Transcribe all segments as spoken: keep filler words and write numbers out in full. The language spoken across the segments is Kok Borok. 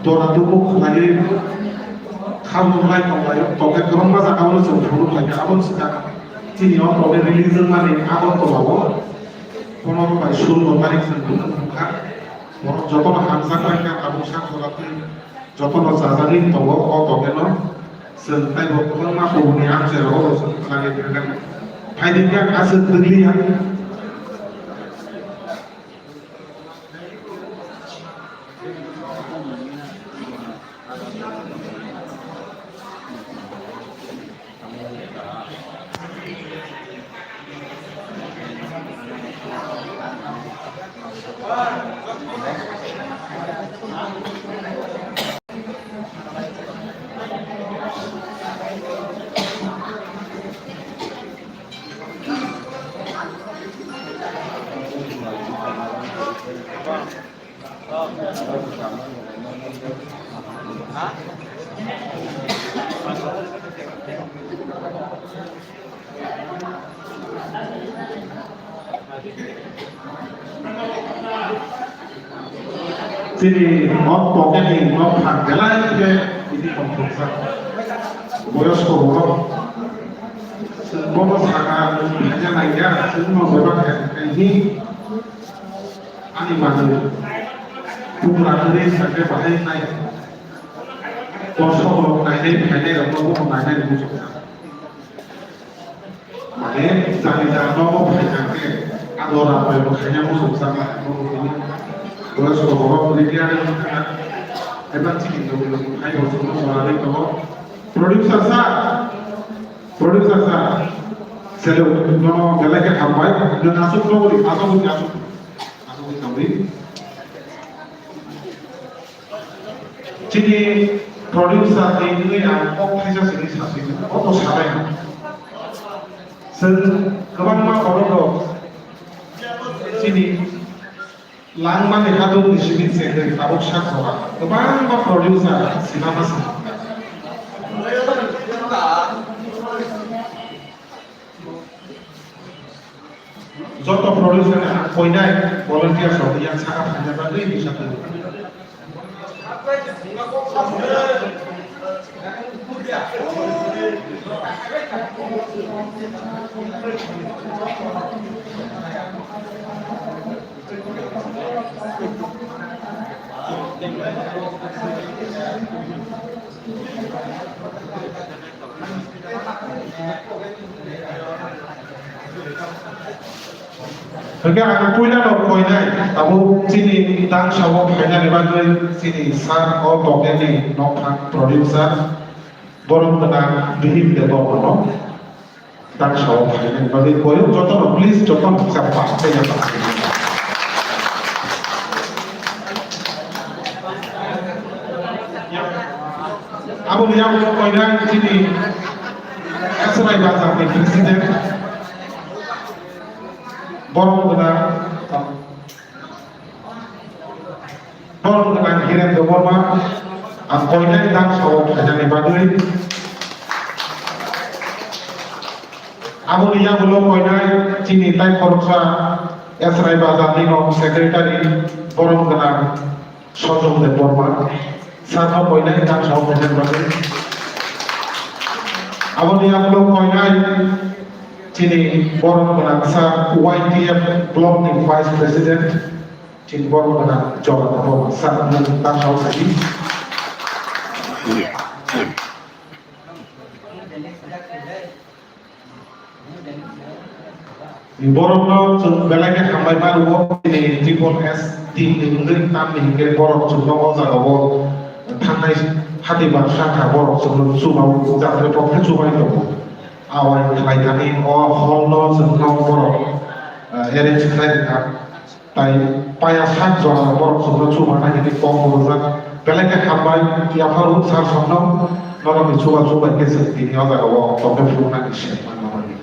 Dora dukhu khlaiwi khamung lai tonglaio, tongkhe kwbangma jagao chwng phunuk khlaikha. Aboni swkang chini o tongwi release wngmani Agartala o pono bai sulo tarik chwng phunuk wngkha. Borok jotono hamjak bai kha, tabuk sak jora twi jotono chajagwi tongo o tongkhe no. Chwng taibo kwbangma kubuni amchai rogo bo chwng khlaiwi thangkha. Phaidi khe aswk twiliya. Chini nok tokeni nok thang belai khe ini tongthokjak. Boyosko borok chwng bono saka nung khaina naiya, chwngno bebak khe kaihi ani manwi bugra kwrwi sakhe bahai nai. Kosom rok nainai phainai rokno bono nainai muchungkha. Mane jani jani nogo phaikha khe, abo rang bai bo khaina muchung chama hai nogo tini. Boyosko borok retired wngkha, eba chini logi logi phai bo chwngno choragwi tongo. Producer sir, producer sir, salute, nono belai khe hambai, nwng aswk nogori, aswk wngdi, aswk, aswk wngdi. Chini producer ni wngwi ang kok thaisa simi sasui, o to sabai. Chwng kwbangma borok rok chini langmani haduk ni simi chengwi tabuk sak jora kwbangma producer sinama se. Joto producer ni ang koinai volunteers rok yang saka phaina bagwi ni sakha. Hwnkhe ang puila no koinai tabuk chini tang sao phainani bagwi chini sir o tokeni nokphang producer borom gwnang Bihim Debbarmano. Tang sao phainani bagwi koyok jotono please jotono chappa khe ya ba. Aboni yagulo koinai chini Esrai Bazar ni president borom gwnang Borok gwnang Hiren Debbarma, ang koinai tang sao phainani bagwi. Aboni yagulo koinai chini tai khoroksa Esrai Bazar ni nok secretary, borok gwnang Sojong Debbarma, sir no koinai tang sao phainani bagwi. Aboni yagulo koinai chini borok gwnang sir Y T F block ni vice president, Chini borok gwnang Jordan Debbarma sir nwng tang sao sai. Borokno chwng belai khe hambai mano, chini triple S team ni wngwi tamni hinkhe borok chwngno o jagao thangnai hati bar sakha borok chwngno chuba jatre pokhe chubai tongo. Awai khlai thani o hall no chwngno borok, eh, arrange khlai rwkha. Tai paya sak jora borok chwngno chuba nai hwnwi kok bo rwjak. Belai khe hambai, yapharo sir songno, norokni chubachu bai khe chwng tini o jagao tongkhe phunuknani se manna bagwi.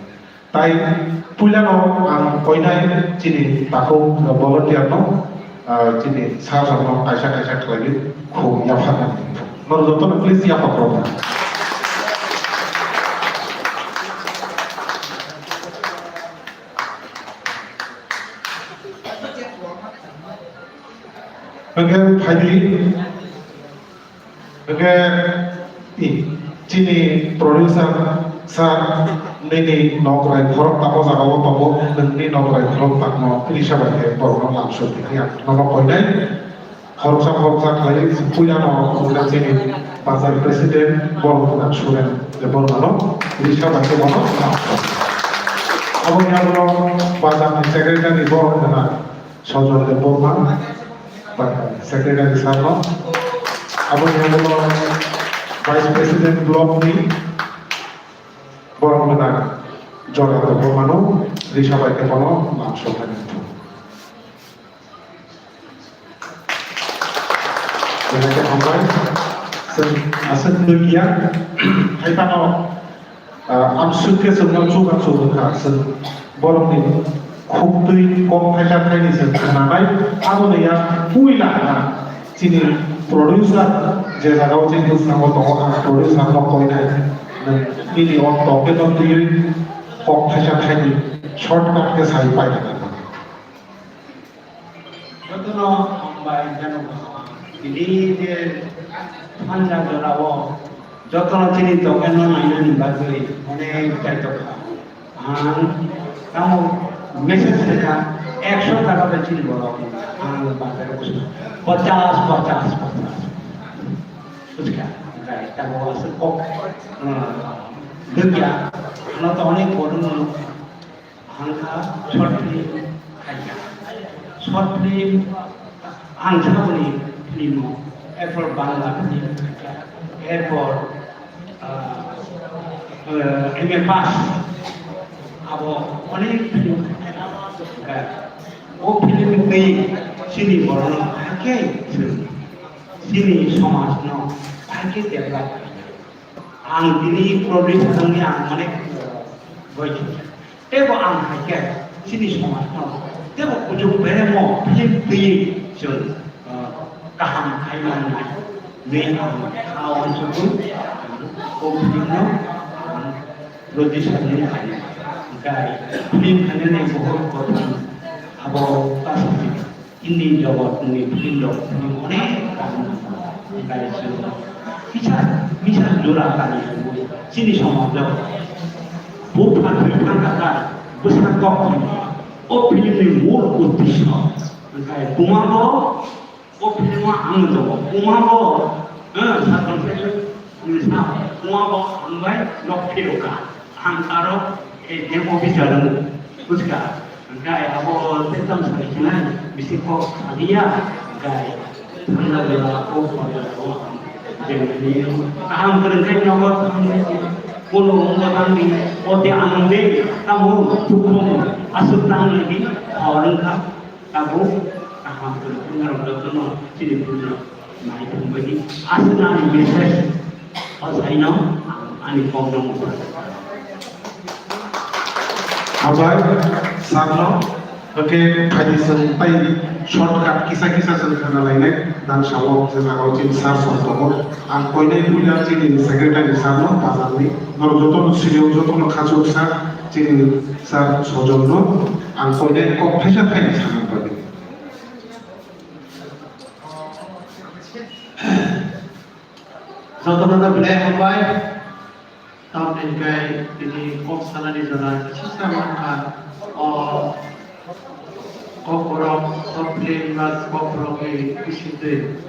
Tai puilano ang koinai chini takhuk volunteer no, ah, chini sir songno kaisa kaisa khlaiwi khum yapharnani. Norok jotono please yaphar rwdi. Hwnkhe phaidi, Hwnkhe, i, chini producer sir, nini nokrai khorok tamo jagao tongo, nwngni nokrai khorok tamo risa bai khe borokno lamsok di. Nono koinai khoroksa khoroksa khlai puilano wngkha chini bazar president borok wngkha Suren Debbarmano risa bai khe bono lamsok. Aboni yagulo bazarni secretary borok wngkha Sojon Debbarma, secretary sir no. Aboni yagulo vice president block ni borok wngkha Jora Debbarmano risa bai khe bono lamsok kha. Belai khe hambai. Chwng aswk nukya. Hai phano, ah, amswk khe chwngno chubachu wngkha. Chwng borokni khuktwi kok thaisa thaini chwng khnanai. Aboni yak puila ha chini producer je jagao chini bwskango tongo, ang producer no koinai. Nwng nini o tokeno twiwi kok thaisa thaini shortcut khe sai paikha. Jotono hambai jano. Tini je thanda jorao jotono chini tokeno nainani bagwi onek chaitokha. Ang tamo message lekha ekso taka bai chini borok ang bazar o bwswk pachas, pachas, pachas. Bwskha, gai tamo aswk kok, uh, dukya, ano to onek bono Ang kha short film khaikha. Short film ang saboni film o, erpor Bangla film khaikha, erpor, ah, ah, M A pass, abo onek film khaikha. O film twi chini borokno hakhe chini somajno hakhe develop khaikha. Ang tini producer wngwi ang onek, uh, boi thangkha. Teibo ang hai khe chini somajno teibo kuchuk beremo film twiwi chwng, uh, kaham khai mannai hwnwi ang kha uansukgo. O filmno ang producer wngwi khainai. Hwnkhe film khainani bohor kothom abo ta sakha. Hindi jogotni film rok onek kaam khlaijak. Kisa, kisa jora tani chini somajo. Bupha thwipha kaka bwsa kok o film ni mul uddesho. Hwnkhe buma bo o film o ang tongo. Buma bo, eh, circumstances ni sa buma bo ang bai nok phiruka. Ang aro, eh, demo bichar wng, bujka. Hwnkhe abo tei tamo sai khinai bisi kok saliya, hwnkhe thangna bela kok saliya o je kaham kwrwng khe nogo thangwi kuno wngbo thangdi, o de ang de tamo tukhum aswk tang lagi hor wngkha. Tabuk kaham kwrwng wngkha rok jotono chini buino nai thangbaidi aswk ani message o saino ani kok no muchung. Hambai sir no, hwnkhe phaidi chwng tai shortcut kisa kisa chwng khna lainai dan sao je jagao chini sir song tongo. Ang koinai puila chini secretary sir no bazar ni norok jotono sini jotono khachuk sir chini sir Sojon no ang koinai kok thaisa thaini sana bagwi. Jotono no belai hambai. Tamni hwnkhe tini kok sanani jora sisa mankha o kokborok, short film ba kokborok ni bisingtwi.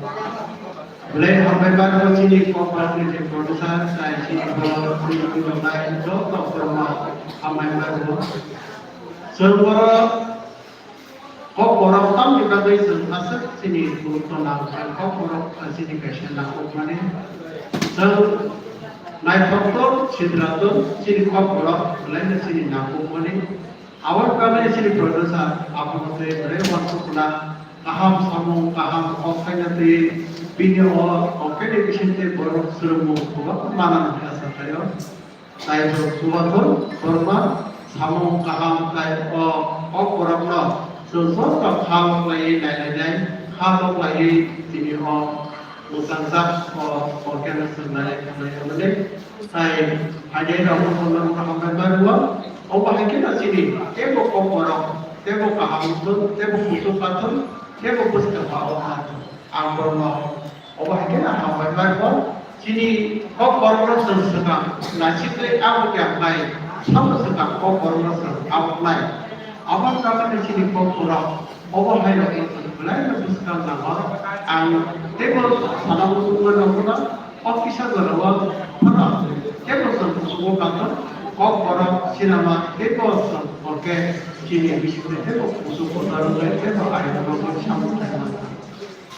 Belai hambai barbo chini kokborok ni je producer tai chini borok twi twi rok nai joto borok no hambai barbo. Chwng borok Kokborok tamni bagwi chwng aswk chini gurutto nang kha, kokborok chini kaisa nangkukmani. Chwng naithoktor, sidrator chini kokborok belai no chini nangkukmani. Aboni bagwi chini producer abono tei belai uansukna kaham samung, kaham kok khaina twi bini o kok khaina bisingtwi borok swrwngmung kwbangma manna hwnwi asa khlaio. Tai bo chubachu borokno samung kaham tai o kokborokno chwng joto kha kwlaiwi nailainai, kha kwlaiwi tini o mwchangjak o organo chwng nai thangnairokni tai phainairokno hambai barwi o. Obo hai kheno chini teibo kokborok teibo kaham wngthung, teibo kuchuk kathung, teibo bwskang ba o kathung. Ang borokno obo hai Hambai bai bo chini kok borok no chwng swkang naisingtwi abo khe hambai sabo swkang kok borok no chwng abo nai. Abo wngkha khe chini kok borok obo hai rok no chwng belai no bwskang nango. Ang teibo sana muchungma nangkukno o kisa jora o phano teibo chwng muchungo kangkha kok borok sinama teibo chwng hwnkhe chini bisingtwi teibo muchungo narwknai teibo airokno samung khaimani.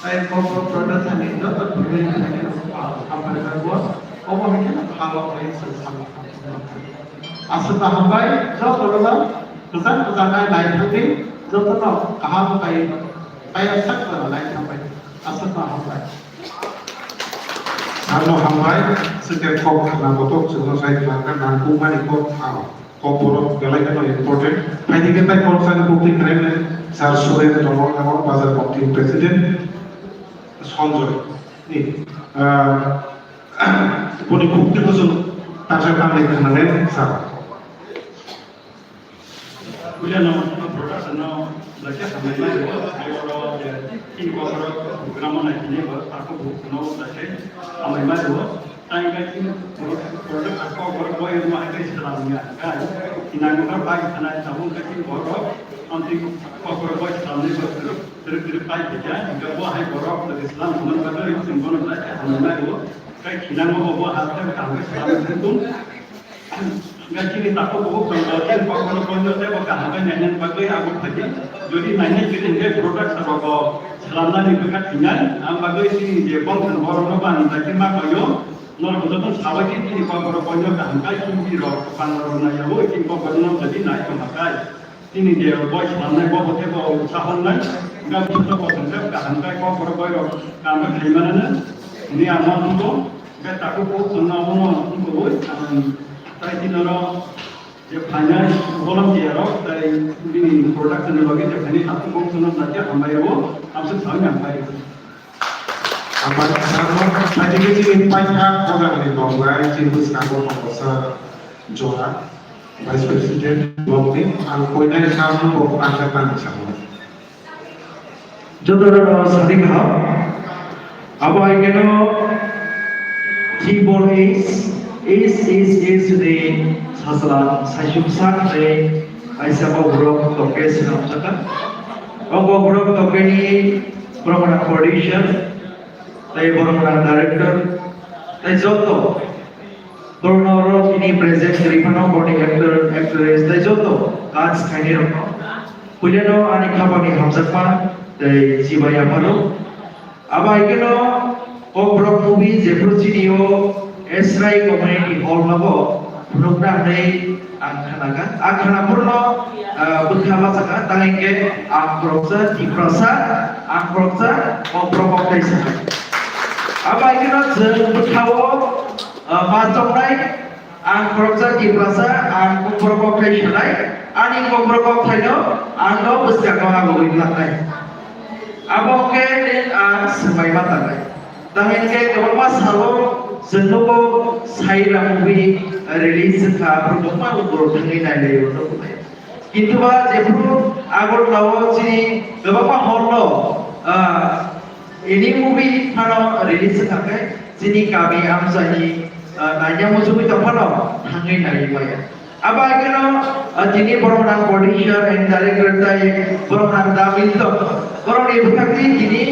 Tei kok borok production ni joto thwngwi thangwi rok hambai rok bo obo hai kheno phalok bai se samung. Aswkno hambai joto no kwchang kwchang nai nai thangwi joto no kaham bai kaya sak jora nai thangbai. Aswkno hambai. Sano hambai, swkhe kok khna kotok chwngno sai khlangkha nangkukmani kok ang. Kokborok belai kheno important. Phaidi khe tai khoroksa ni buktui khnai mani sir Suren Dongor Dongor Bazar Committee President Sanjoy ni, ah, boni buktui kuchuk tangsa tangri khnanai sir. Puila no production no lakhe hamai mai bo, oro je tin kokborok program nai tini bo tako bu no lakhe hamai mai bo. Tei hingke chini borok, borok, borok, borok boi rok hai khe swnam ya, hingke hinang no bai sanai tabuk hingke chini borok, amtwi kok borok boi swnam ni bo twrwk, twrwk, twrwk pai khe ya, hingke bo hai borok twrwk swnam hwnma bagwi chwng bono belai khe hambai nai o, tei hinang no bo ha khe kaham khe swnam wngthung. Hingke chini tako buhuk tongkha, chini kokborok boino teibo kaham khe nainani bagwi abo phaidi. Jodi nainai chini hingke product rogo swnamnani bwkha thinai, ang bagwi chini je bongthani borokno bani bai khe ma paio. Norok jotono sabai khe chini kokborok boino kaham khe chini rok bangla rok naiyaui chini kokborokno jodi nai tongkha khe. Chini je boi swnamnai bo hwnkhe bo sahornai, hwnkhe bwswk bo hwnkhe kaham khe kokborok boirok kaham khe khaimanano hwnwi ang uansukgo. Hwnkhe takhuk kok chwngno abono wngkogwi ang tai chini oro je phainai volunteer rok tai bini production ni bagwi je phainai takhuk kok chwngno naikhe hambai rwo, hamswk saui nang phai. Hambai sir no, phaidi khe chini paikha program ni nokbai chini bwskango tongo sir Jora, Vice President, Longni, ang koinai sir no bo pangkha tang sabo. Joto no sadi kaham. Abo hai keno keyboard is, is, is, is ni sasala saisuk sak ni kaisa kokborok toke swnamjaka. O kokborok toke ni borok producer, tei borok director, tei joto borok no oro tini present kwrwi phano borokni actor, actress tei joto cast khainai rokno puilano ani khapangni hamjakma tei chibai yapharo. Abo hai kheno Kokborok movie jephru chini o Esrai Community Hall nogo phunukna hwnwi ang khnakha. Ang khnaphurno, ah, bwkha bachakha, tang hwnkhe ang khoroksa Tiprasa, ang khoroksa Kokborok kokthai sanai. Abo hai kheno chwng bwkhao, ah, ma chongnai, ang khoroksa Tiprasa, ang Kokborok kokthai sanai, ani Kokborok kokthaino ang no bwskango habwi laknai. Abo hwnkhe ang swmai ma tangnai. Tang hwnkhe kwbangma salo chwng nugo Saira movie release wngkha, borok bangma borok thangwi nailaio, nukhunai. Kintu ba jephru Agartala o chini kwbangma hall o, ah, any movie phano release wngkha khe chini kami amchaini, ah, naina muchungwi tongphano thangwi naiwi maya. Abo hai kheno, ah, tini borok nang producer and director tai borok nang David tong. Borok ni bwkhak twi tini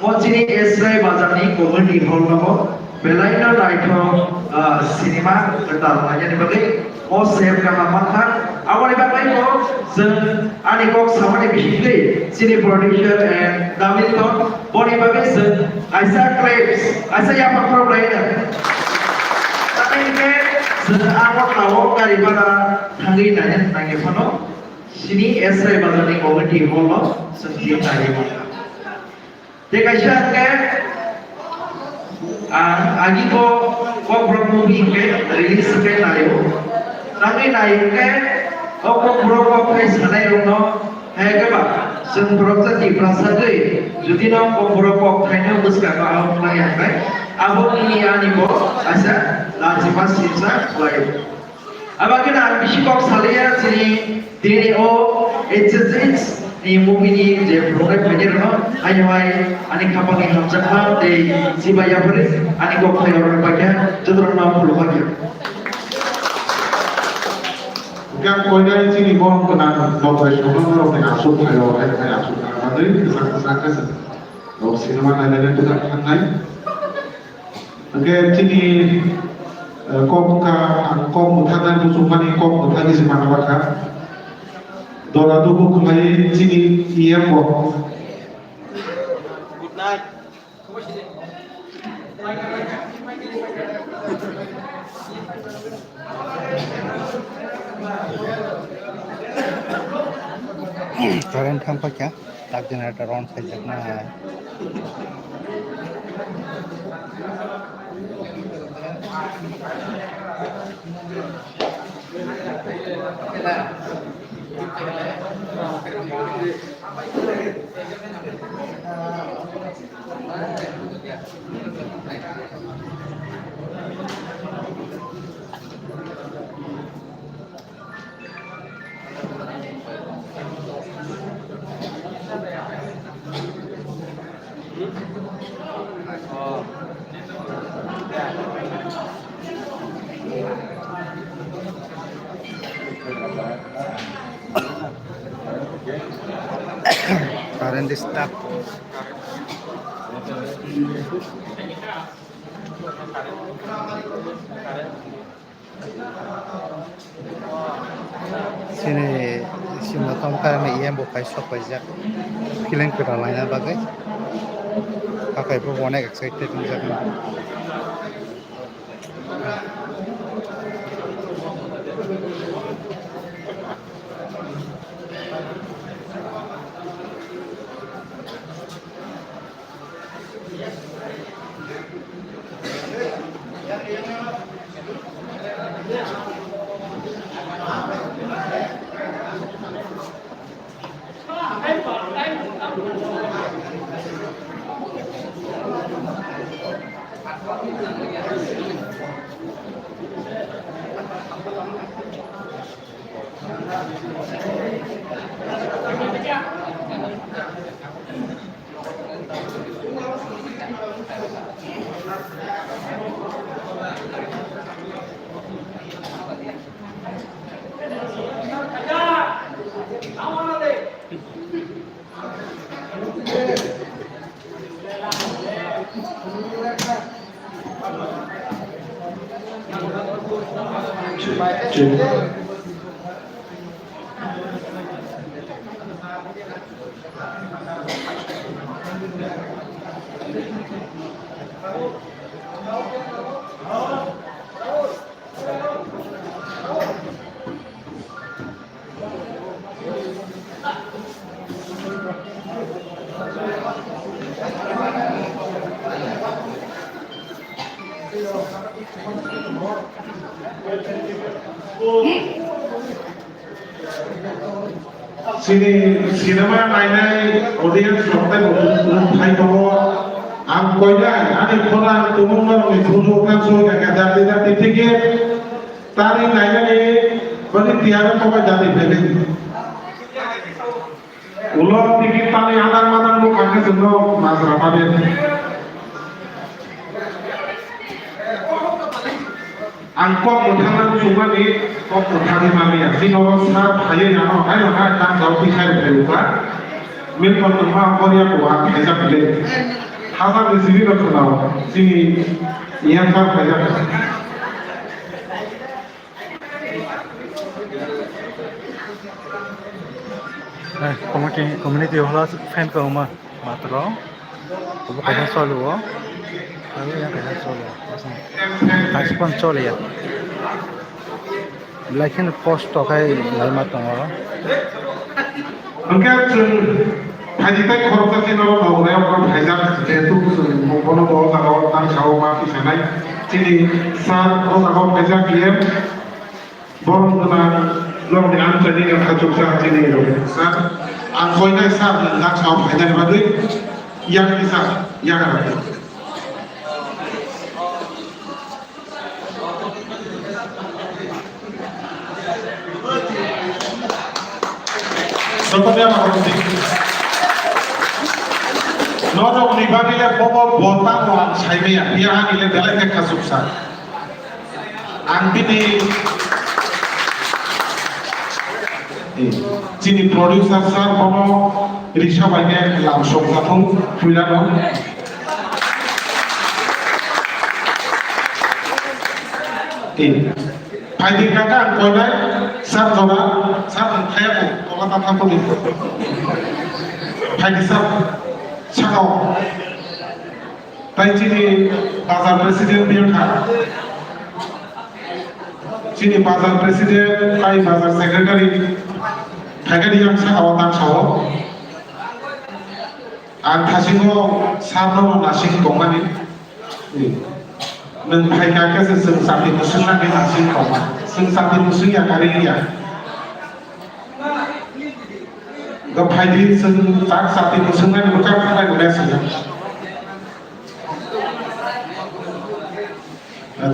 o chini Esrai bazar ni community hall nogo belai no naithok, ah, cinema kwtal nainani bagwi o sep kaham mankha. Aboni bagwi bo chwng ani kok samani bisingtwi chini producer and David tong. Boni bagwi chwng kaisa clips, kaisa yapha khorok lai no. Tei hwnkhe chwng abo tao gari bhara thangwi naina nangya phano chini Esrai bazar ni community hall o chwng tini naiwi mankha. Tei kaisa hwnkhe ang agi bo Kokborok movie hwnkhe release hwnkhe naio. Tangwi nai hwnkhe o Kokborok kokthai sanai rokno hai khe ba chwng borok jati bwrasa twi jodi no Kokborok kokthaino bwskango ang khlai ya khe abo nini ani bo kaisa lachima simsa khlaio. Abo khe ang bisi kok saliya chini tini o H S H Ni movie ni je program phainai rokno, ani hai ani khapang ni hamjakma tei chibai yaphari ani kok thai rok bai khe joto rokno khulumkha khe. Hwnkhe ang koinai chini borok gwnang Botrai Songno norokni aswk phaio, hai phai aswk nang manwi kwchak kwchak khe chwng rok cinema nainani bwkha thangnai. Hwnkhe chini, eh, kok wngkha, ang kok mwthangna muchungmani kok mwthangwi se manna bakha. Dora dubu khwlai chini E M bo. Good night. Current thang paikha, tak generator on khaijaknai. Current stop. Chini, chini tongkha ni E M bo phai sok paijak, film kwtal naina bagwi. Hakhai bo onek excited wngjak. Chini cinema nainai audience rok tei bo nwng phai tongo. Ang koinai ani khorang tumung norokni thuju khe soi kha khe dati dati ticket tari nainani bani tiyar kobai dati phaiwi. Ulo ticket tani adang madang bo kha khe chwngno majra mani. Ang kok mwthangna muchungmani kok mwthangwi mamiya. Chini oro sir phaiwi ano haino ha tang jao twi sai phai ukha. Milton tongma koria ko ang khaijak le. Hazar ni simi no khwnao. Chini iya sir khaijak. Eh, community, community hall fan kwbangma matro. Obo kaisa choli o. Obo yang kaisa choli o. Kaisa phano choli ya. Belai kheno kosto khai laima tongo. Hwnkhe chwng phaidi tei khoroksa chini oro Bagrayok rok phaijak, jehetu chwng bono bo o jaga o tang sao ma kisa nai. Chini sir o jaga o phaijak, E M. Borok gwnang norokni amchaini wngkha chuksa chini sir. Ang koinai sir nwng dak sao phainani bagwi yak kisa yak rw. Joto ni ama horo di. Norok ni bagwi le bobo bo tamo ang sai maya. Biya ani le belai khe khasuk sa. Ang bini, eh, chini producer sir bono risa bai khe lam sok jathung puila no. Eh, phaidi kaka ang koinai sir jora, sir ang thaya ko, tola ta thang ko di. Phaidi sir, sakao. Tai chini bazar president biya kha. Chini bazar president, tai bazar secretary, phaikhe di yang sakao tang sao. Ang thasingo sarno nasing tongmani. Nwng phaikha khe se chwng chati mwswknani nasing tongma. Chwng chati mwswk ya kari ya. Ga phaidi chwng tak chati mwswknani bwkha khanai mwnai swngo.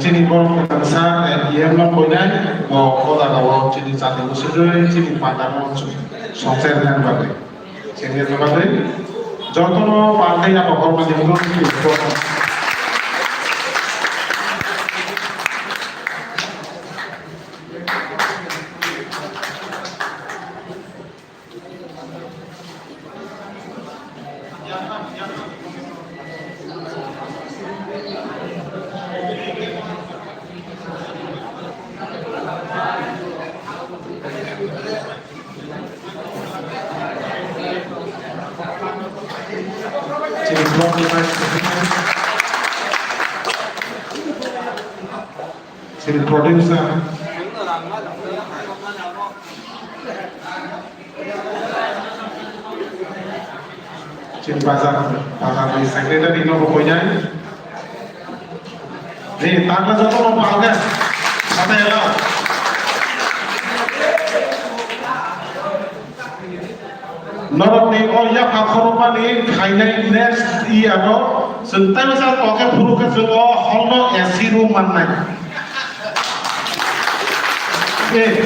Chini borok kwthangsa M D M no koinai, bo o jaga o chini chati mwswgwi chini panda no songchai rwna bagwi. Chini bagwi jotono panda ya bo horma ni mung. Chini producer. Chini bazar, bazar ni secretary no bo koinai. Ni tangla joto no palga. Kata ela. Norok ni o yapha khorokma ni khainai next year o chwng tei bwsa toke phuru khe chwng o hall no A C room mannai. Eh,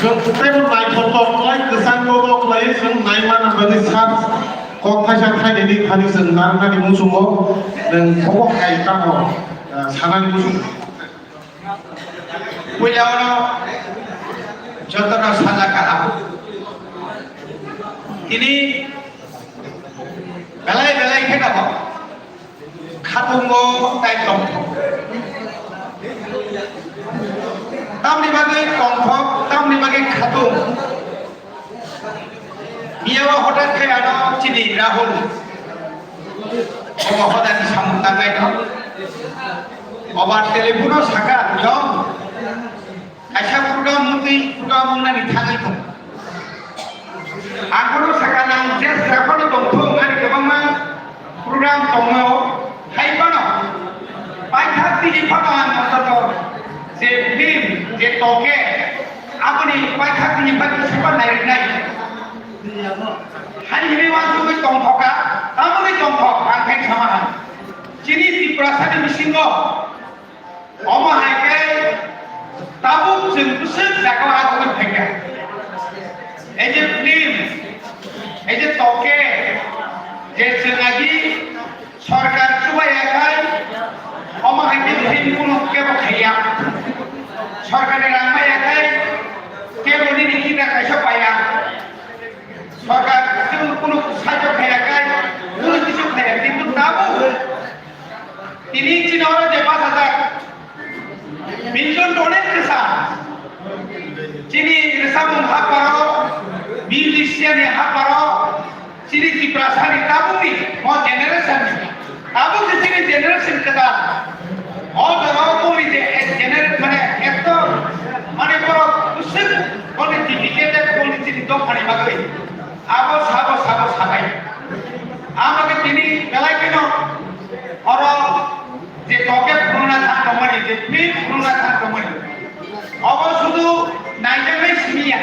chwng tei bo naithotok khlai kwchang bobo khlai chwng nai mana bagwi sat kok thaisa thainani thani chwng narwknani muchungo nwng bobo hai tamo, eh, sanani muchungo. Puila ono jotono saja kaham. Tini belai belai khe tabok khatungo tai tongthok. Tamni bagwi tongthok, tamni bagwi khatung. Miya o hotat khe ano chini Rahul. Obo hodani samung tangnai no. Oba telephone o saka jom. Kaisa program mungtwi program wngnani thangwi thung. Ang bono saka nang je saka no tongthung ani kwbangma program tongmao hai phano paithak tini phano ang antoto je film je toke aboni paithak tini phano sepa nairiknai. Hai hwnwi uansugwi tongthoka, tamoni tongthok ang khe sama hai. Chini Tiprasani bisingo omo hai khe tabuk chwng bwswk jaga o achugwi phaikha. Ei je film, ei je toke, je chwng agi sorkar chubaiya khai, omo hai khe film kunu kebo khaiya. Sorkar ni rang maya khai, kebo nini kita kaisa paiya. Sorkar chwng kunu sahajyo khaiya khai, kunu kisu khaiya, kintu tabuk tini chini oro je pash hajar million dollar kwsa, chini rwchapmung haparo, musician ni haparo, chini Tiprasani tabukni mo generation ni, tabuk je chini generation kwtal, o jora o boni je generate mane ekto mane borok bwswk boni dedicated boni chini dophani bagwi. Abo sabo sabo sabai. Abo khe tini belai kheno oro je toke phunukna thang tongmani, je film phunukna thang tongmani. Obo sudu naijaknai simi ya.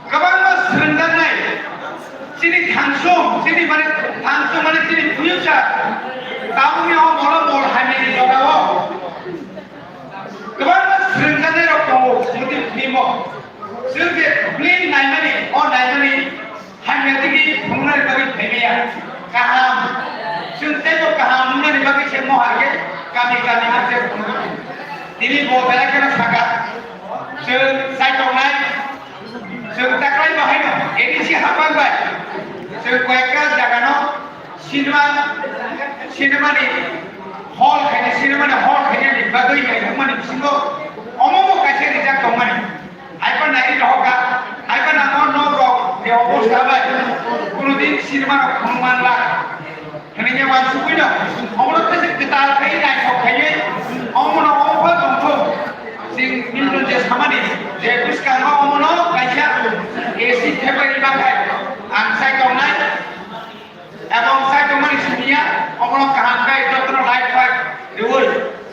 Kwbangma swrwngjaknai. Chini thangsung, chini mane thangsung mane chini future. Tabukni o molo mol hamyani jora o. Kwbangma swrwngjaknai rok tongo, mudi film o. Chwng je film naimani, Kaham wngmani bagwi se mohai khe kami kami ang se phunukgo. Tini bo belai kheno saka. Chwng chaitongnai, chwng taklai bahaino A D C hapang bai. Chwng koyekta jagano cinema, cinema ni hall khaina, cinema ni hall khainani bagwi khaina wngmani bisingo omo bo kaisa rijak tongmani. Haiba nai rohoka, haiba nang o nok rok ni obostha bai, kunudin cinema rok phunuk manla. Hwnwi khe uansugwi no, omono tei se kwtal khai naithok khaiwi, omono omo pha tongthok. Chwng nini je samani, je bwskango omono kaisa A C thepai rwma khai, ang sai tongnai. Ebong sai tongmani simi ya, omono kaham khe jotono light bai rwui,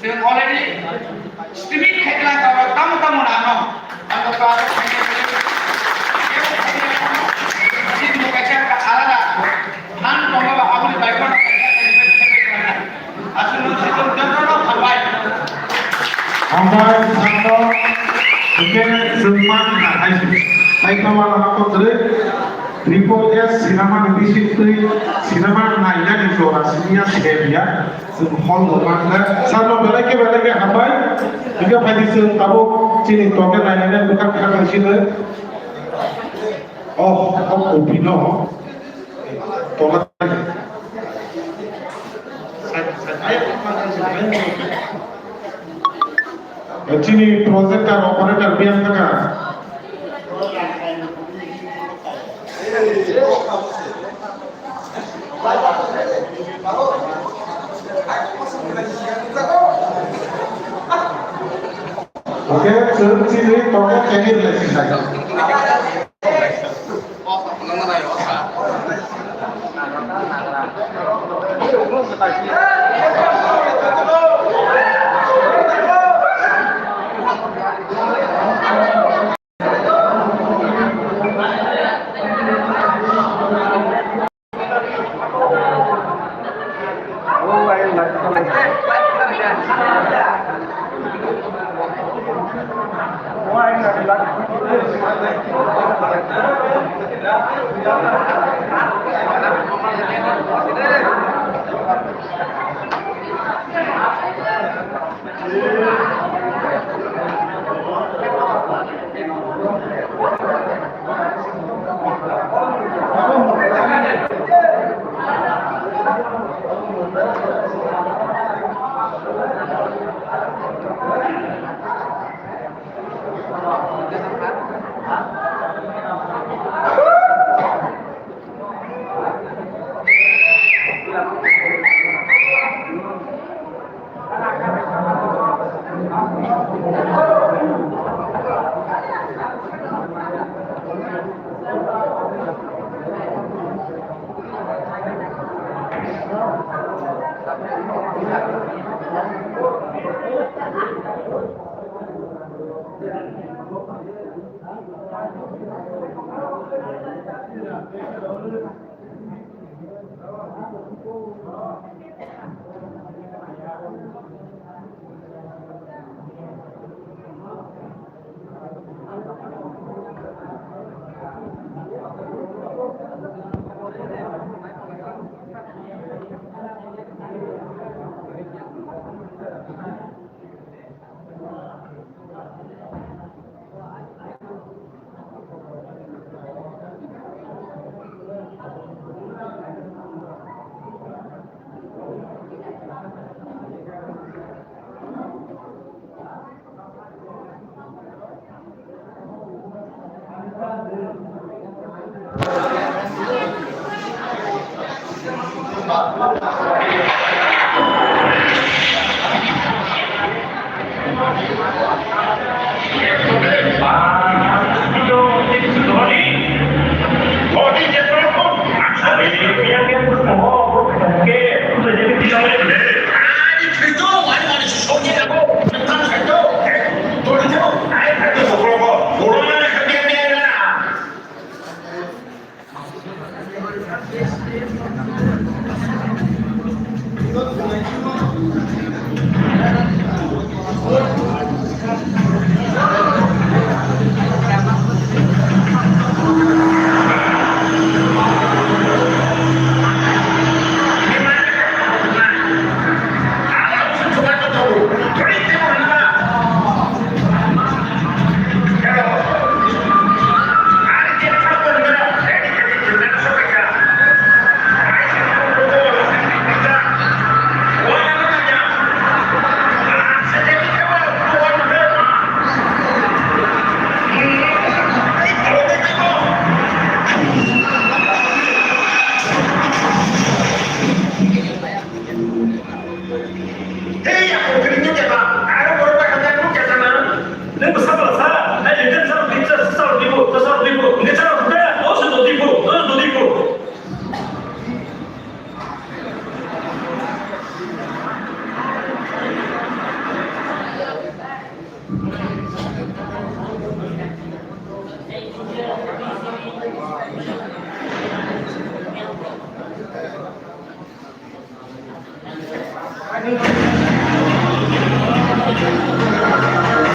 chwng already streaming khaikha, tamo tamo nangno, tamo tamo khaikha, chini bo kaisa alada phan tongo ba, aboni bai phano kaisa celebrate khaikha. Aswk no situng jotono hambai. Hambai, sano, hingke chwng man kha hai se. Hai to wala hako kwrwi, Triple S cinema ni bising twi cinema nainani jora siniya sebiya. Chwng hall bo man kha. Sano belai khe belai khe hambai. Hingke phaidi chwng tabuk chini toke nainani bwkha kha kha sino. Oh, oh, kopino. Tola. Chini projector operator biyang thaka. Oke, chwng chini toke keni rwlai sinai.